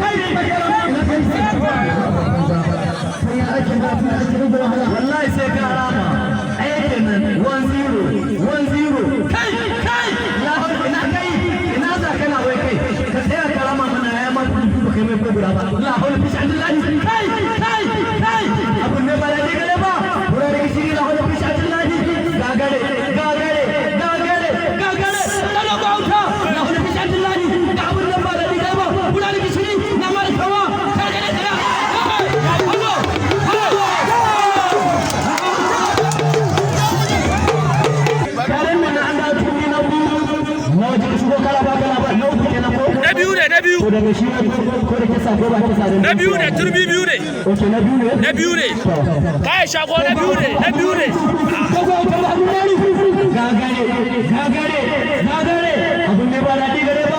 Kai, kai. Wallahi sai ka rama. Ɗaya kenan, 1-0, 1-0. Kai, kai, ya hau. Ina kai? Ina za kana? Wai kai, ka tsaya ka rama mana. Ya ma kudu ba kai mai ko guda ba. La haula fi sha'atillahi. Kai, kai, kai, abun ne ba da gare ba. Kura da gishiri. La haula fi sha'atillahi. Gagare, gagare, gagare, gagare. Dana bauta. La haula fi sha'atillahi. Ga abun nan ba da gare ba. Kura da gishiri na markawa. Karkare, tsaya. Hallo, hallo. Karen nan an dawo cikin na biyu na wajen shigo kala ba kala ba na uku kenan ko? Na biyu ne, na biyu. Ko daga shi ko da kisa ko ba kisa da Na biyu ne, turmi biyu ne. Okay, na biyu ne. Na biyu ne. Kai shago, na biyu ne, na biyu ne. Gagare, gagare, gagare, abun ne ba daɗi gare.